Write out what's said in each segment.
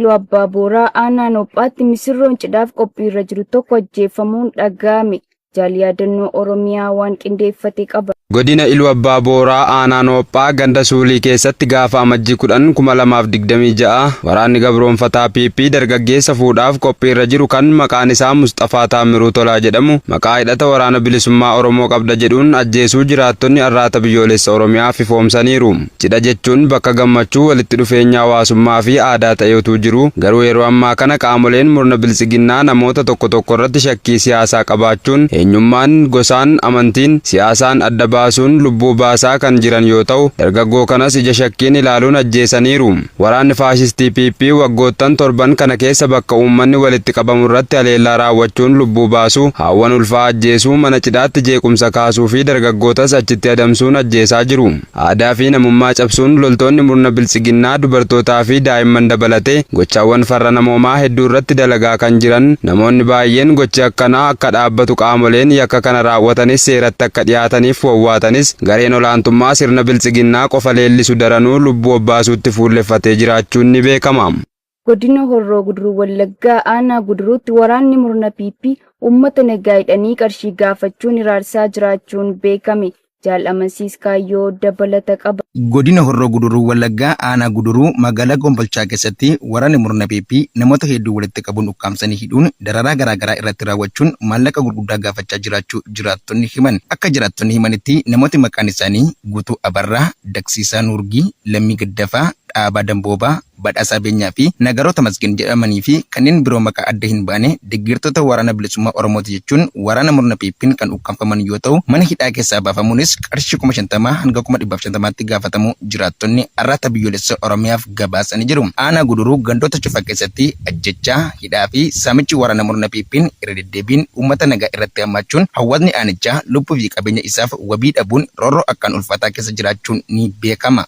Iluu Abbaa Booraa aanaa Noophaatti misirroon cidhaaf qophiirra jiru tokko ajjeefamuun dhaga'ame. Jaal Yaadannoo Oromiyaa waan qindeeffate qaba. Godina Iluu Abbaa Booraa aanaa Noophaa ganda Suulii keessatti gaafa Amajjii 10, 2026 waraanni gabroomfataa PP dargaggeessa fuudhaaf qophiirra jiru kan maqaan isaa Musxafaa Taammiruu Tolaa jedhamu maqaa hidhata Waraana Bilisummaa Oromoo qabda jedhuun ajjeesuu jiraattonni Arraata Biyyoolessa Oromiyaaf ifoomsaniiru. Cidha jechuun bakka gammachuu, walitti dhufeenya hawaasummaa fi aadaa ta'ee utuu jiruu, garuu yeroo ammaa kana qaamoleen murna Biltsiginnaa namoota tokko tokko irratti shakkii siyaasaa qabaachuun eenyummaan, gosaan, amantiin, siyaasaan adda baasuun lubbuu baasaa kan jiran yoo ta'u, dargaggoo kanas ija shakkiin ilaaluun ajjeesaniiru. Waraanni faashistii PP waggoottan torban kana keessa bakka uummanni walitti qabamu irratti haleellaa raawwachuun lubbuu baasuu, haawwan ulfaa ajjeesuu, mana cidhaatti jeequmsa kaasuu fi dargaggootas achitti adamsuun ajjeesaa jiru. Aadaa fi namummaa cabsuun loltoonni murna Biltsiginnaa dubartootaa fi daa'imman dabalatee gochaawwan farra namoomaa hedduu irratti dalagaa kan jiran namoonni baay'een gochi akkanaa akka dhaabbatu qaamoleen yakka kana raawwatanis seeratti akka dhiyaataniif wawwaatanis gareen olaantummaa sirna Biltsiginnaa qofa leellisu daranuu lubbuu obbaasuutti fuulleffatee jiraachuun ni beekama. Godina Horroo Guduruu Wallaggaa aanaa Guduruutti waraanni murna PP uummata nagaa hidhanii qarshii gaafachuun hiraarsaa jiraachuun beekame. Jaal Amansiis Kaayyoo dabalata qaba. Godina Horroo Guduruu Wallaggaa aanaa Guduruu magaalaa Gombolchaa keessatti waraanni murna PP namoota hedduu walitti qabuun ukkaamsanii hidhuun dararaa garaa garaa irratti raawwachuun maallaqa gurguddaa gaafachaa jiraachuu jiraattonni himan. Akka jiraattonni himanitti namooti maqaan isaanii Guutuu Abarraa, Daqsiisaa Nuurgii, Lammii Gaddafaa, Dhaabaa Damboobaa, Badhaasaa Beenyaa fi Nagaroo Tamasgeen jedhamanii fi kanneen biroo maqaa adda hin baane deggertoota Waraana Bilisummaa Oromooti jechuun waraana murna PPn kan ukkaamfaman yoo ta'u, mana hidhaa keessaa baafamuunis qarshii 50,000 hanga 150,000tti gaafatamuu jiraattonni Arraata Biyyoolessa Oromiyaaf gabaasanii jiru. Aanaa Guduruu gandoota cufa keessatti ajjeechaa, hidhaa fi saamichi waraana murna PPn irra deddeebiin uummata nagaa irratti hammaachuun hawaasni aanichaa lubbuu fi qabeenya isaaf wabii dhabuun roorroo akkaan ulfaataa keessa jiraachuun ni beekama.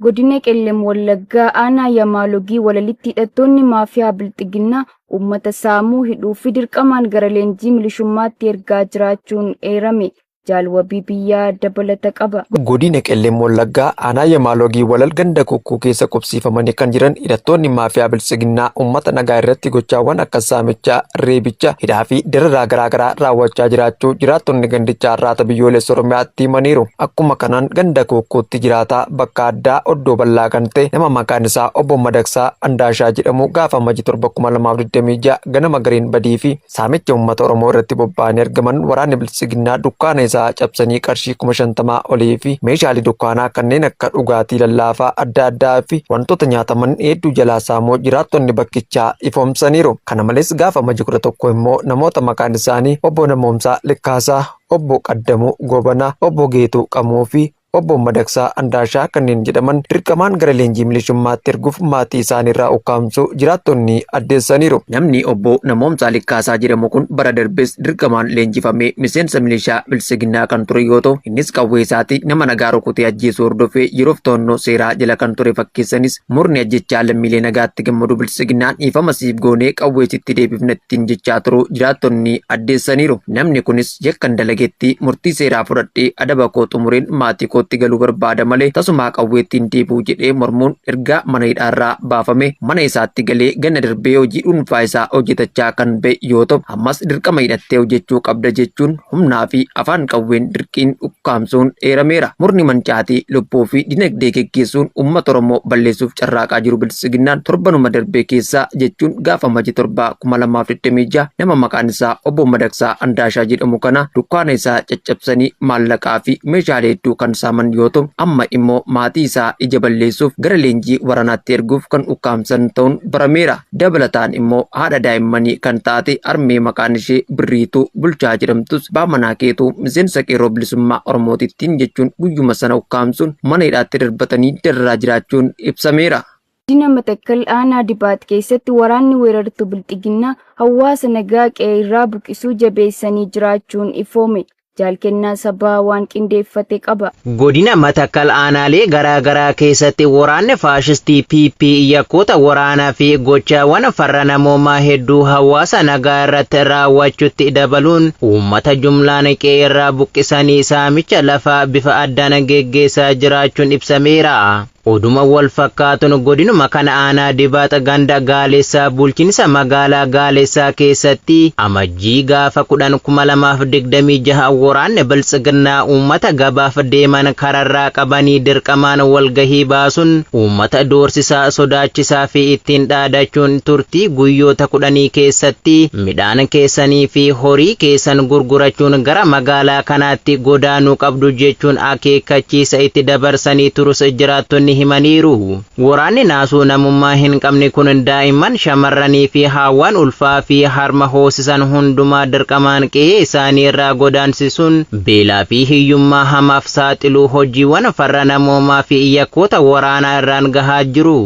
Godina Qellem Wallaggaa aanaa Yamaalogii Walalitti hidhattoonni maafiyaa Bilxiginnaa uummata saamuu, hidhuu fi dirqamaan gara leenjii milishummaatti ergaa jiraachuun eerame. Jaal Wabii Biyyaa dabalata qaba. Godina Qellem Wallaggaa aanaa Yamaalogii Walal ganda Kukkuu keessa qubsiifamanii kan jiran hidhattoonni maafiyaa Bilxiginnaa uummata nagaa irratti gochaawwan akka saamichaa, reebicha, hidhaa fi dararaa garaagaraa raawwachaa jiraachuu jiraattonni gandichaa Arraata Biyyoolessa Oromiyaatti himaniiru. Akkuma kanaan ganda Kookkuutti jiraataa bakka addaa oddoo bal'aa kan ta'e nama maqaan isaa obbo Madaqsaa Andaashaa jedhamu gaafa Amajjii 7, 2026 ganama gareen badii fi saamicha uummata Oromoo irratti bobba'anii argaman waraanni Biltsiginnaa dukkaana isaa cabsanii qarshii 50,000 olii fi meeshaalee dukkaanaa kanneen akka dhugaatii lallaafaa adda addaa fi wantoota nyaataman hedduu jalaa saamuu jiraattonni bakkichaa ifoomsaniiru. Kana malees gaafa Amajjii 11 immoo namoota maqaan isaanii obbo Namoomsaa Likkaasaa, Obbo Qaddamuu Goobanaa, Obbo Geetuu Qamoo fi Obbo Madaqsaa Andaashaa kanneen jedhaman dirqamaan gara leenjii milishummaatti erguuf maatii isaaniirraa ukkaamsuu jiraattonni addeessaniiru. Namni Obbo Namoomsaa Likkaasaa jedhamu kun bara darbes dirqamaan leenjifamee miseensa milishaa Biltsiginnaa kan ture yoo ta'u, innis qawwee isaatiin nama nagaa rukutee ajjeesuu hordofee yeroof to'annoo seeraa jala kan ture fakkeessanis murni ajjechaa lammiilee nagaatti gammadu Biltsiginnaan dhiifama siif goonee qawwee sitti deebifna ittiin jechaa turuu jiraattonni addeessaniiru. Namni kunis yakkan dalagetti murtii seeraa fudhadhee adaba koo xumureen maatii kootti galuu barbaada malee tasumaa qawweetti hin deebi'u jedhee mormuun ergaa mana hidhaarraa baafame mana isaatti galee ganna darbee hojii dhuunfaa isaa hojjetachaa kan ba'e yoo ta'u ammas dirqama hidhattee hojjechuu qabda jechuun humnaa fi afaan qawween dirqiin ukkaamsuun eerameera. Murni mancaatii lubbuu fi dinagdee geggeessuun uummata Oromoo balleessuuf carraaqaa jiru Biltsiginnaan torbanuma darbee keessa jechuun gaafa Amajji 7, 2026 nama maqaan isaa Obbo Madaqsaa Andaashaa jedhamu kana dukkaana isaa caccabsanii maallaqaa fi meeshaalee hedduu kan saaman yoo ta'u amma immoo maatii isaa ija balleessuuf gara leenjii waraanaatti erguuf kan ukkaamsan ta'uun barameera. Dabalataan immoo haadha daa'immanii kan taate harmee maqaan ishee Birriituu Bulchaa jedhamtus abbaa manaa keetu miseensa Qeerroo Bilisummaa Oromootittiin jechuun guyyuma sana ukkaamsuun mana hidhaatti darbatanii dararaa jiraachuun ibsameera. Godina Matakkal aanaa Dibaax keessatti waraanni weerartuu Bilxiginnaa hawaasa nagaa qe'ee irraa buqisuu jabeessanii jiraachuun ifoome. Jaal Kennaa Sabaa waan qindeeffate qaba. Godina Matakkal aanaalee garaa garaa keessatti waraanni faashistii PP yakkoota waraanaa fi gochaawwan farra namoomaa hedduu hawaasa nagaa irratti raawwachuutti dabaluun uummata jumlaan qe'ee irraa buqqisanii saamicha lafaa bifa addaan geggeessaa jiraachuun ibsameera. Oduma wal fakkaatuun godinuma kana aanaa Dibaax ganda Gaalessaa bulchiinsa magaalaa Gaalessaa keessatti Amajjii gaafa 10,2026 waraanni Biltsiginnaa uummata gabaaf deeman kararraa qabanii dirqamaan walgahii baasuun uummata doorsisaa, sodaachisaa fi ittiin dhaadachuun turtii guyyoota 10 keessatti midhaan keessanii fi horii keessan gurgurachuun gara magaalaa kanaatti godaanuu qabdu jechuun akeekkachiisa itti dabarsanii turus jiraattonni himaniiru. Waraanni naasuu namummaa hin qabne kun daa'imman, shamarranii fi haawwan ulfaa fi harma hoosisan hundumaa dirqamaan qe'ee isaanii irraa godaansisuun beelaa fi hiyyummaa hamaaf saaxiluu hojiiwwan farra namoomaa fi yakkoota waraanaa irraan gahaa jiru.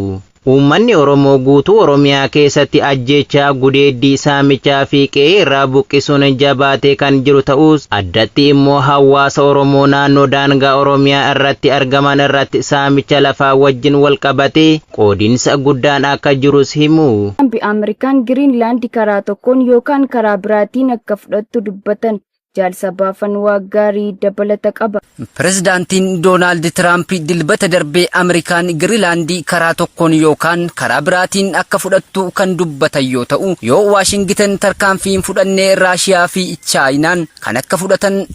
Uummanni Oromoo guutuu Oromiyaa keessatti ajjeechaa, gudeeddii, saamichaa fi qe'ee irraa buqqisuun jabaatee kan jiru ta'us, addatti immoo hawaasa Oromoo naannoo daangaa Oromiyaa irratti argaman irratti saamicha lafaa wajjin walqabatee qoodinsa guddaan akka jirus himu. Tiraamp Ameerikaan Giriinlaand karaa tokkoon yookaan karaa biraatiin akka fudhattu dubbatan. Jaal Sabaafan Waaqgaarii dabalata qaba. Pirezidaantiin Doonaald Tiraamp Dilbata darbe Ameerikaan Girilaandii karaa tokkoon yookaan karaa biraatiin akka fudhattu kan dubbatan yoo ta'u, yoo Waashingitan tarkaanfii hin fudhanne Raashiyaa fi Chaayinaan kan akka fudhatan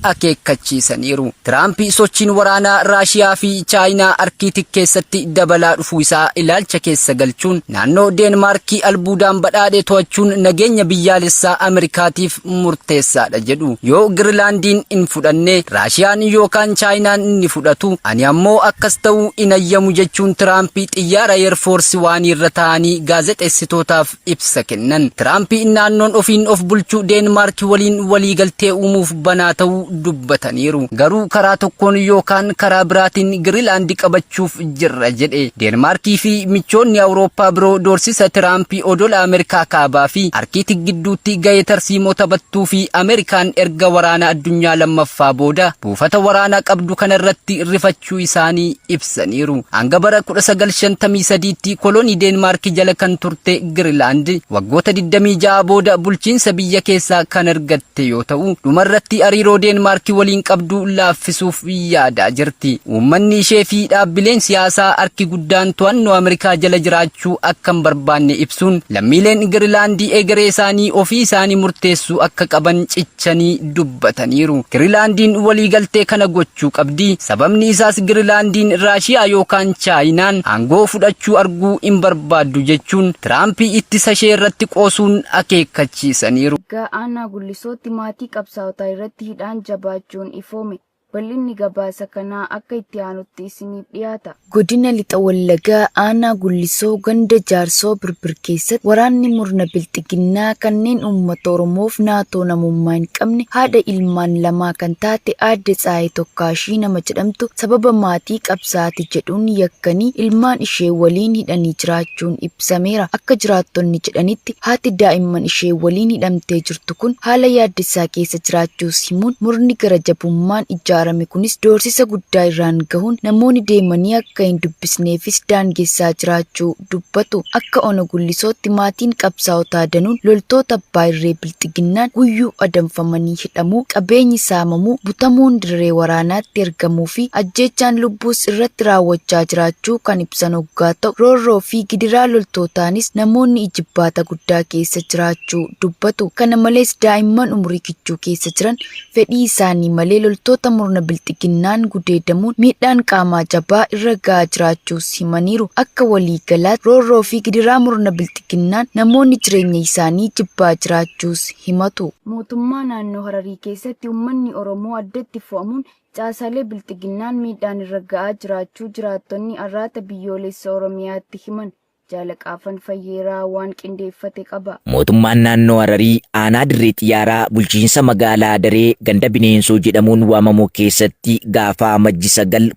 akeekkachiisaniiru. Tiraamp sochiin waraanaa Raashiyaa fi Chaayinaa Arkiitik keessatti dabalaa dhufuu isaa ilaalcha keessa galchuun naannoo Deenmaarkii albuudaan badhaadhe to'achuun nageenya biyyaalessaa Ameerikaatiif murteessaadha jedhu. Yoo Girilaandiin hin fudhanne Raashiyaan yookaan Chaayinaan ni fudhatu, ani ammoo akkas ta'uu hin hayyamu jechuun Tiraampi xiyyaara Air Force One irra taa'anii gaazexeessitootaaf ibsa kennan. Tiraampi naannoon ofiin of bulchu Deenmaarki waliin waliigaltee uumuuf banaa ta'uu dubbataniiru. Garuu karaa tokkoon yookaan karaa biraatiin Girilaandi qabachuuf jirra jedhe. Deenmaarkii fi michoonni Awurooppaa biroo doorsisa Tiraampi odola Ameerikaa Kaabaa fi Arkiitik gidduutti gahee tarsiimoo taphattuu fi Ameerikaan erga waraana addunyaa lammaffaa booda buufata waraanaa qabdu kana irratti rifachuu isaanii ibsaniiru. Hanga bara 1953tti kolonii Deenmaark jala kan turte Girilaand waggoota 26 booda bulchiinsa biyya keessaa kan argatte yoo ta'u, dhumarratti hariiroo Deenmaark waliin qabdu laaffisuuf yaadaa jirti. Uummanni ishee fi dhaabbileen siyaasaa harki guddaan to'annoo Ameerikaa jala jiraachuu akka hin barbaanne ibsuun lammiileen Girilaandii egeree isaanii ofii isaanii murteessuu akka qaban cichanii dubbataniiru. Girilaandiin waliigaltee kana gochuu qabdi. Sababni isaas Girilaandiin Raashiyaa yookaan Chaayinaan aangoo fudhachuu arguu hin barbaaddu jechuun Tiraamp ittisa ishee irratti qoosuun akeekkachiisaniiru. Wallaggaa Aanaa Gullisootti maatii qabsaa'otaa irratti hidhaan jabaachuun ifoome. Bal'inni gabaasa kanaa akka itti aanutti isiniif dhiyaata. Godina Lixa Wallagaa Aanaa Gullisoo ganda Jaarsoo Birbir keessatti waraanni murna bilxiginnaa kanneen uummata Oromoof naatoo namummaa hin qabne haadha ilmaan lamaa kan taate aadde Tsaayee Tokkaashii nama jedhamtu sababa maatii qabsaa'aati jedhuun yakkanii ilmaan ishee waliin hidhanii jiraachuun ibsameera. Akka jiraattonni jedhanitti haati daa'imman ishee waliin hidhamtee jirtu kun haala yaaddessaa keessa jiraachuus himuun murni gara jabummaan ijaarame kunis doorsisa guddaa irraan gahuun namoonni deemanii akka hin dubbisneefis daangessaa jiraachuu dubbatu. Akka Ona Gullisootti maatiin qabsaa'otaa danuun loltoota abbaa irree Bilxiginnaan guyyuu adamfamanii hidhamuu, qabeenyi saamamuu, butamuun dirree waraanaatti ergamuu fi ajjeechaan lubbuus irratti raawwachaa jiraachuu kan ibsan oggaa ta'u, roorroo fi gidiraa loltootaanis namoonni ijibbaata guddaa keessa jiraachuu dubbatu. Kana malees daa'imman umurii kichuu keessa jiran fedhii isaanii malee loltoota murna Bilxiginnaan gudeedamuun miidhaan qaamaa jabaa irra ga'aa jiraachuus himaniiru. Akka walii galaatti roorroo fi gidiraa murna Bilxiginnaan namoonni jireenya isaanii jibbaa jiraachuus himatu. Mootummaa naannoo Hararii keessatti uummanni Oromoo addatti fo'amuun caasaalee Bilxiginnaan miidhaan irra ga'aa jiraachuu jiraattonni Arraata Biyyoolessa Oromiyaatti himan. Jaalaqaafan Fayyeeraa waan qindeeffate qaba. Mootummaan naannoo Hararii aanaa Dirree Xiyyaaraa bulchiinsa magaalaa Adaree ganda Bineensoo jedhamuun waamamu keessatti gaafa Amajji 9,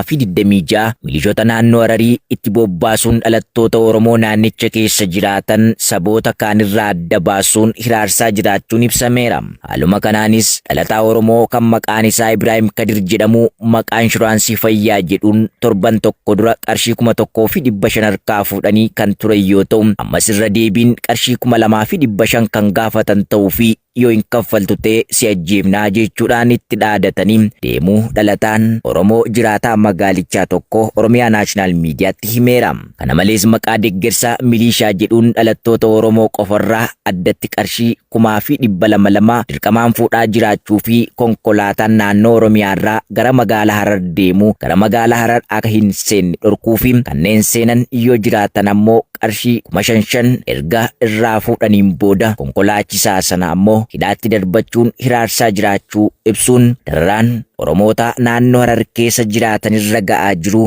2026 milishoota naannoo Hararii itti bobbaasuun dhalattoota Oromoo naannicha keessa jiraatan saboota kaanirraa adda baasuun hiraarsaa jiraachuun ibsameera. Haaluma kanaanis dhalataa Oromoo kan maqaan isaa Ibraahim Kadir jedhamu maqaa inshuraansii fayyaa jedhuun torban tokko dura qarshii 1500 harkaa fuudhanii kan turan yoo ta'u, ammas irra deebiin qarshii 2500 kan gaafatan ta'uu fi yoo hin kaffaltu ta'e si ajjeefnaa jechuudhaan itti dhaadatanii deemuu dhalataan Oromoo jiraataa magaalichaa tokko Oromiyaa Naashinaal Miidiyaatti himeera. Kana malees maqaa deeggarsa milishaa jedhuun dhalattoota Oromoo qofarraa addatti qarshii 2,200 lama dirqamaan fuudhaa jiraachuu fi konkolaataan naannoo Oromiyaarraa gara magaalaa Harar deemu gara magaalaa Harar akka hin seenne dhorkuu fi kanneen seenan yoo jiraatan ammoo qarshii 5,000 erga irraa fuudhaniin booda konkolaachisaa sana ammoo hidhaatti darbachuun hiraarsaa jiraachuu ibsuun dararaan Oromoota naannoo Harar keessa jiraatanirra ga'aa jiru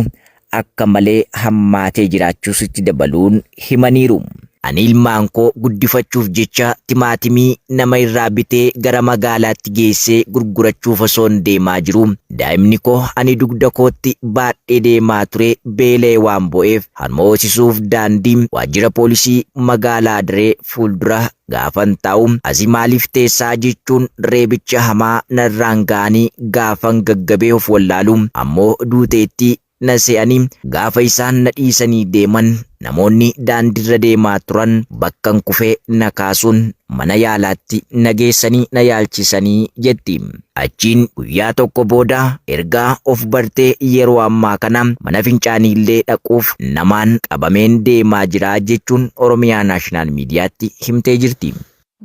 akka malee hammaatee jiraachuus itti dabaluun himaniiru. Ani ilmaan koo guddifachuuf jecha timaatimii nama irraa bitee gara magaalaatti geessee gurgurachuuf osoon deemaa jiru daa'imni koo ani dugda kootti baadhee deemaa ture beela'ee waan bo'eef harma hoosisuuf daandii waajjira poolisii magaalaa Adaree fuuldura gaafan taa'u asii maaliif teessaa jechuun reebicha hamaa narraan ga'anii gaafan gaggabee of wallaalu ammoo duuteetti na se'anii gaafa isaan na dhiisanii deeman namoonni daandiirra deemaa turan bakkan kufee na kaasuun mana yaalaatti na geessanii na yaalchisanii jetti. Achiin guyyaa tokko booda ergaa of bartee yeroo ammaa kana mana fincaanii illee dhaquuf namaan qabameen deemaa jira jechuun Oromiyaa Naashinaal Miidiyaatti himtee jirti.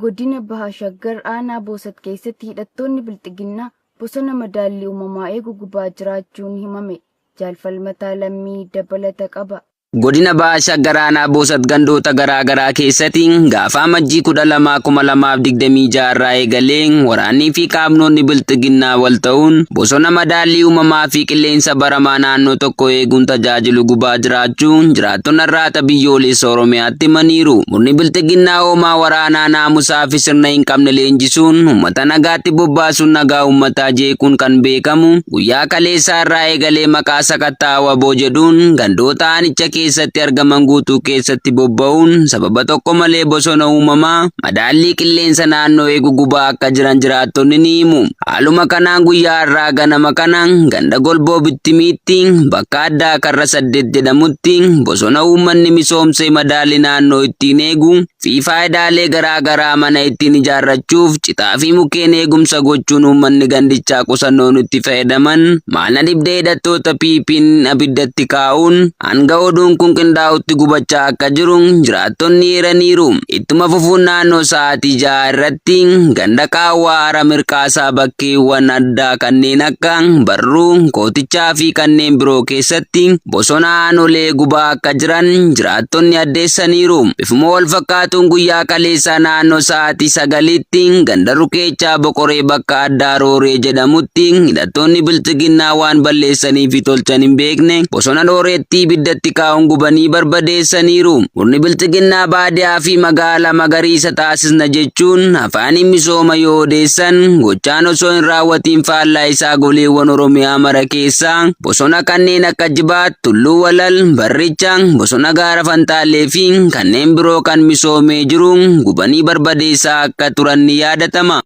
Godina Baha Shaggar aanaa Boosat keessatti hidhattoonni Bilxiginnaa bosona madaallii uumamaa eegu gubaa jiraachuun himame. Jaalfalmataa Lammii dabalata qaba. Godina Baha Shaggar aanaa Boosat gandoota garaa garaa keessatti gaafa Amajjii 12,2026 irraa eegalee waraannii fi qaamnonni Bilxiginnaa wal ta'uun bosona madaallii uumamaa fi qilleensa baramaa naannoo tokko eeguun tajaajilu gubaa jiraachuun jiraattonni Arraata Biyyoolessa Oromiyaatti himaniiru. Murni Bilxiginnaa hoomaa waraanaa naamusaa fi sirna hin qabne leenjisuun uummata nagaatti bobbaasuun nagaa uummataa jeequun kan beekamu guyyaa kaleessaa irraa eegalee maqaa sakattaa WBO jedhuun gandoota aanicha keessatti argaman guutuu keessatti bobba'uun sababa tokko malee bosona uumamaa madaallii qilleensa naannoo eegu gubaa akka jiran jiraattonni ni himu. Haaluma kanaan guyyaa har'aa ganama kana ganda Golboo Bittimiitti bakka addaa Karra 8 jedhamutti bosona uummanni misoomsee madaallii naannoo ittiin eegu fi faayidaalee garaa garaa mana ittiin ijaarrachuuf citaa fi mukkeen eegumsa gochuun uummanni gandichaa qusannoon itti fayyadaman maal dhibdee hidhattoota PP'n abiddatti kaa'uun hanga oduun kun qindaa'utti gubachaa akka jiru jiraattonni eeraniiru. Ittuma fufuun naannoo sa'aatii 6 irratti ganda Qaawwaa Hara Mirqaasaa bakkeewwan addaa kanneen akka Barruu, Kootichaa fi kanneen biroo keessatti bosona aanolee gubaa akka jiran jiraattonni addeessaniiru. Bifuma wal fakkaatuun guyyaa kaleessaa naannoo sa'aatii 9tti ganda Rukeechaa Boqoree bakka addaa Rooree jedhamutti hidhattoonni Bilxiginnaa waan balleessanii fi tolchan hin beekne bosona Rooreetti ibiddatti kaa'uun gubanii barbadeessaniiru. Murni Bilxiginnaa baadiyaa fi magaalaa magariisa taasisna jechuun afaaniin misooma yoo odeessan gochaan osoo hin raawwatiin faallaa isaa goleewwan Oromiyaa mara keessaa bosona kanneen akka Jibaat, Tulluu Walal, Barricha, bosona Gaara Fantaallee fi kanneen biroo kan misoomee jiru gubanii barbadeessaa akka turan ni yaadatama.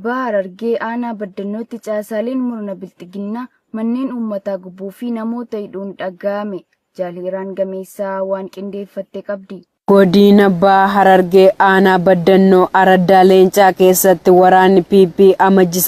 Baha Harargee aanaa Baddannootti caasaaleen murna Bilxiginnaa manneen uummataa gubuu fi namoota hidhuun dhaga'ame. Jaalheeraan Gameessaa waan qindeeffatte qabdi. Godina Baha Harargee aanaa Baddannoo Araddaa Leencaa keessatti waraanni PP Amajji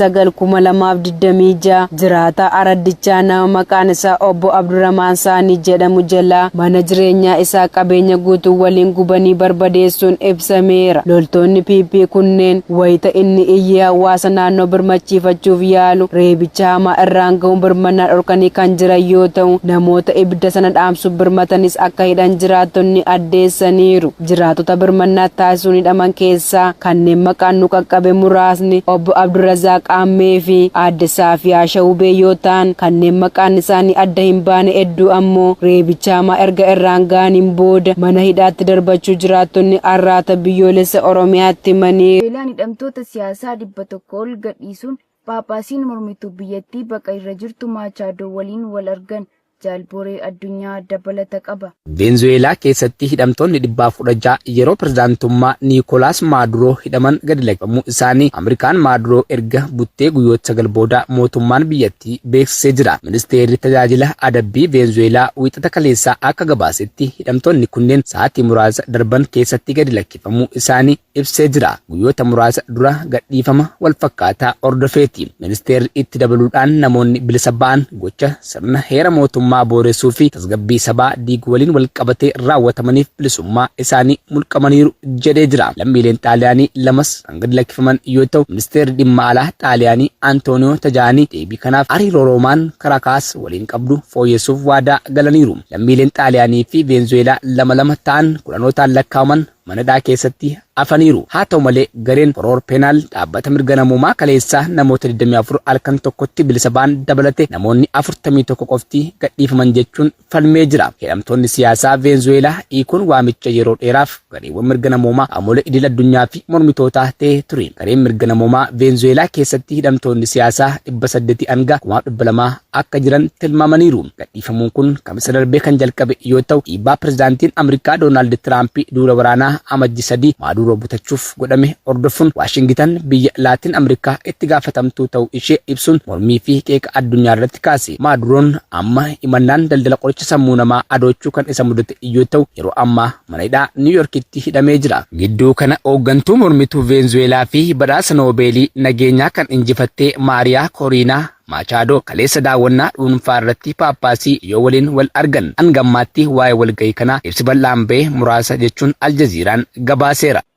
9,2026 jiraataa araddichaa nama maqaan isaa obbo Abdurrahmaan Saanii jedhamu jalaa mana jireenyaa isaa qabeenya guutuu waliin gubanii barbadeessuun ibsameera. Loltoonni PP kunneen wayita inni iyyee hawaasa naannoo birmachiifachuuf yaalu reebicha hamaa irraan ga'uun birmannaa dhorkanii kan jiran yoo ta'u, namoota ibidda sana dhaamsuuf birmatanis akka hidhan jiraattonni addeessaniiru. Jiraattota birmannaa taasisuun hidhaman keessaa kanneen maqaan nu qaqqabe muraasni obbo Abdurrazaaq Aammee fi aadde Saafiyaa Shawubee yoo ta'an, kanneen maqaan isaanii adda hin baane hedduu ammoo reebicha hamaa erga irraan ga'aniin booda mana hidhaatti darbachuu jiraattonni Arraata Biyyoolessa Oromiyaatti himaniiru. Beelaan hidhamtoota siyaasaa 100 ol gadhiisuun Phaaphaasiin mormituu biyyattii baqa irra jirtu Maachaadoo waliin wal argan. Jaalboree Addunyaa dabalata qaba. Veenzuweelaa keessatti hidhamtoonni 116 yeroo pirezidaantummaa Niikolaas Maaduroo hidhaman gadi lakkifamuu isaanii Ameerikaan Maaduroo erga buttee guyyoota 9 booda mootummaan biyyattii beeksisee jira. Ministeerri tajaajila adabbii Veenzuweelaa Wiixata kaleessaa akka gabaasetti hidhamtoonni kunneen sa'aatii muraasa darban keessatti gadi lakkifamuu isaanii ibsee jira. Guyyoota muraasa dura gadhiifama walfakkaataa hordofeeti. Ministeerri itti dabaluudhaan namoonni bilisa ba'an gocha sirna heera mootummaa booressuu fi tasgabbii sabaa diiguu waliin walqabatee raawwatamaniif bilisummaa isaanii mulqamaniiru jedhee jira. Lammiileen Xaaliyaanii lamas kan gadi lakkifaman yoo ta'u, ministeerri dhimma alaa Xaaliyaanii Antooniyoo Tajaanii deebii kanaaf hariiroo Roomaan Karakaas waliin qabdu fooyyessuuf waadaa galaniiru. Lammiileen Xaaliyaanii fi Veenzuweelaa lama lama ta'an kudhanootaan lakkaa'aman mana hidhaa keessatti hafaniiru. Haa ta'u malee gareen Foroor Peenaal dhaabbata mirga namoomaa kaleessaa namoota 24 halkan tokkotti bilisa ba'an dabalate namoonni 41 qofti gadhiifaman jechuun falmee jira. Hidhamtoonni siyaasaa Veenzuweelaa hiikuun waamicha yeroo dheeraaf gareewwan mirga namoomaa, qaamolee idil addunyaa fi mormitootaa ta'ee ture. Gareen mirga namoomaa Veenzuweelaa keessatti hidhamtoonni siyaasaa 800 hanga 200,000 akka jiran tilmaamaniiru. Gadhiifamuun kun Kamisa darbee kan jalqabe yoo ta'u, dhiibbaa pirezidaantiin Ameerikaa Doonaald Tiraamp duula waraanaa Amajji 3 Maaduuroo butachuuf godhame hordofuun Waashingitan biyya Laatin Ameerikaa itti gaafatamtuu ta'uu ishee ibsuun mormii fi qeeqa addunyaa irratti kaase. Maaduroon amma himannaan daldala qoricha sammuu namaa adoochuu kan isa mudate yoo ta'u, yeroo ammaa mana hidhaa Niiw Yoorkitti hidhamee jira. Gidduu kana hooggantuu mormituu Veenzuweelaa fi badhaasa Noobeelii nageenyaa kan injifattee Maariyaa Koriinaa Maachaadoo kaleessa daawwannaa dhuunfaa irratti Paappaasii yoo waliin wal argan. Hanga ammaatti waa'ee walgahii kanaa ibsi bal'aan bahe muraasa jechuun Aljaziiraan gabaaseera.